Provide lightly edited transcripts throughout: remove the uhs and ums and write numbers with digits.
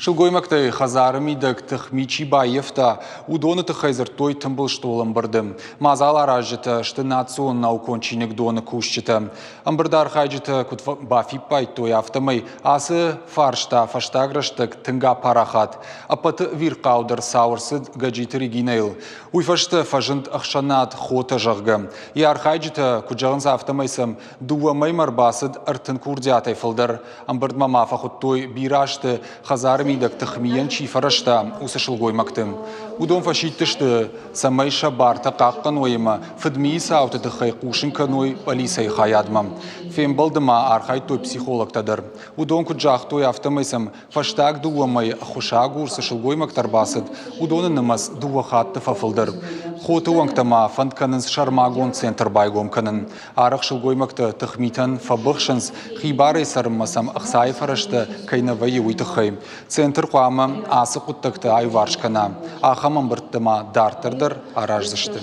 Сылгоймӕгтӕй хӕдзары мидӕг тыхми чи баййӕфта, уыдоны тыххӕй дзырдтой тымбыл стъол ӕмбырды. Мадзал аразджытӕ сты национ наукон чиныгдоны кусджытӕ. Ӕмбырды архайджытӕ куыд бафиппайдтой, афтӕмӕй ацы фарста фӕстаг рӕстӕг тынг апарахат. Ӕппӕты ӕвирхъаудӕр цау ӕрцыд Гӕджиты Регинӕйыл. Уый фӕстӕ фӕзынд ӕхсӕнад Хотӕ, зӕгъгӕ. Йӕ архайджытӕ куыд зӕгъынц, афтӕмӕй сӕм дыууӕ мӕймӕ ӕрбацыд 30 курдиатӕй фылдӕр. Ӕмбырдмӕ ма фӕхуыдтой бирӕ азты хӕдзары мидӕг тыхмийӕн чи фӕрӕзта, уыцы сылгоймӕгты. Уыдон фӕсидтысты, цӕмӕй сӕ бартӕ хъахъхъӕной ӕмӕ фыдмийы цауты тыххӕй хъусын кӕной пъӕлицӕйы хайадмӕ. Фембӕлды ма архайдтой психологтӕ дӕр. Уыдон куыд загътой, афтӕмӕй сӕм фӕстаг дыууӕ мӕйы ӕххуысагур цы сылгоймӕгтӕ ӕрбацыд, уыдоны нымӕц дыууӕ хатты фӕфылдӕр. Хоты уӕнгтӕ ма фӕнд кӕнынц сӕрмагонд центр байгом кӕнын. Арӕх сылгоймӕгтӕ тыхмитӕн фӕбыхсынц, хибарӕй цӕрынмӕ сӕм ӕхцайы фӕрӕзтӕ кӕй нӕ вӕййы, уый тыххӕй. Центр хъуамӕ ацы хъуыддӕгтӕ аиуварс кӕна. Ахӕм ӕмбырдтӕ ма дарддӕр дӕр араздзысты.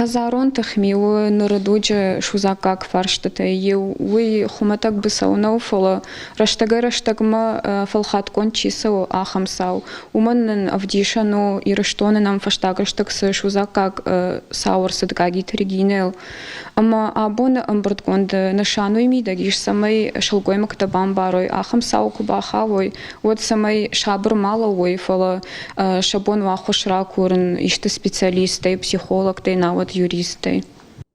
Хӕдзарон тыхми у ныры дуджы судзаггаг фарстытӕй иу. Уый хуымӕтӕг быцӕу нӕу, фӕлӕ рӕстӕгӕй-рӕстӕгмӕ фӕлхатгонд чи цӕуы, ахӕм цау. Уымӕн нын ӕвдисӕн у, Ирыстоны нӕм фӕстаг рӕстӕг цы судзаггаг цау ӕрцыд Гагиты Регинӕйыл. Ӕмӕ абоны ӕмбырдгонды нысан уый мидӕг ис, цӕмӕй сылгоймӕгтӕ бамбарой, ахӕм цау куы бахауой, уӕд цӕмӕй сабыр ма лӕууой, фӕлӕ сӕ бон уа ӕххуыс ракурын исты специалисттӕй, психологтӕй, науӕд юристтӕй.